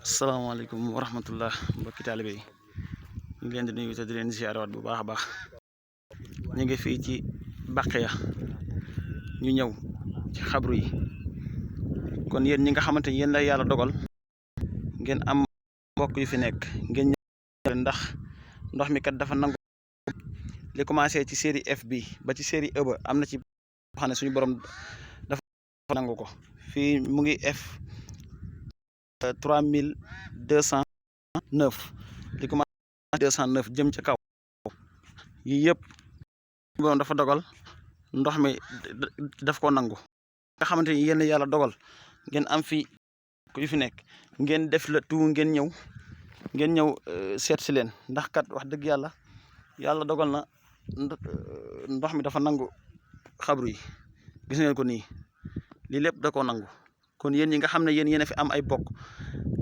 asalaamaaleykum wa rahmatullah mbokki taalibe yi ñu ngi leen di nuyu te di leen ziarewaat bu baax a baax ñu ngi fii ci Baqiya ñu ñëw ci xabru yi kon yéen ñi nga xamante ni yéen la yàlla dogal ngeen am mbokk yu fi nekk ngeen ñëw ndax ndox mi kat dafa nangu li commencé ci série F bi ba ci série E ba am na ci xam ne suñu borom dafa nangu ko fii mu ngi F 3209 li commencé 209 jëm ca kaw yii yëpp borom dafa dogal ndox mi daf ko nangu nga xamante ni yéen yàlla dogal ngeen am fi ku fi nekk ngeen def la tout ngeen ñëw seet si leen ndax kat wax dëgg yàlla dogal na ndox mi dafa nangu xabru yi gis ngeen ko nii lii lépp da koo nangu kon yéen ñi nga xam ne yéen a fi am ay bokk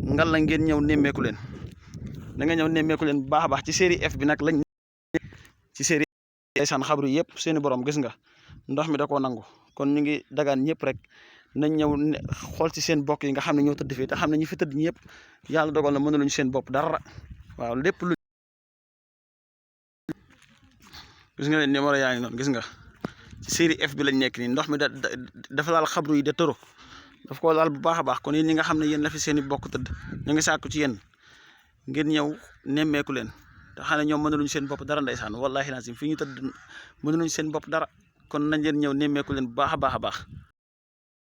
ngal la ngeen ñëw nemmeeku leen da nga ñëw nemmeeku leen bu baax a baax ci série F bi nag lañ ci série ndeysaan xabru yëpp seeni borom gis nga ndox mi da koo nangu kon ñu ngi dagaan ñëpp rek nañ ñëw xool ci seen bokk yi nga xam ne ñoo tëdd fii te xam ne ñi fi tëdd ñëpp yàlla dogal na mënuluñu seen bopp dara waaw lépp lu gis nga leen numéro yaa ngi noonu gis nga ci série F bi lañ nekk nii ndox mi dafa laal xabru yi de tëru daf ko laal bu baax a baax kon yéen ñi nga xam ne yéen la fi seen i bokk tëdd ñu ngi sàkku ci yéen ngeen ñëw nemmeeku leen te xam ne ñoom mënuluñu seen bopp dara ndeysaan wallahi lazim fii ñu tëdd mënuluñu seen bopp dara kon nañ leen ñëw nemmeeku leen bu baax a baax a baax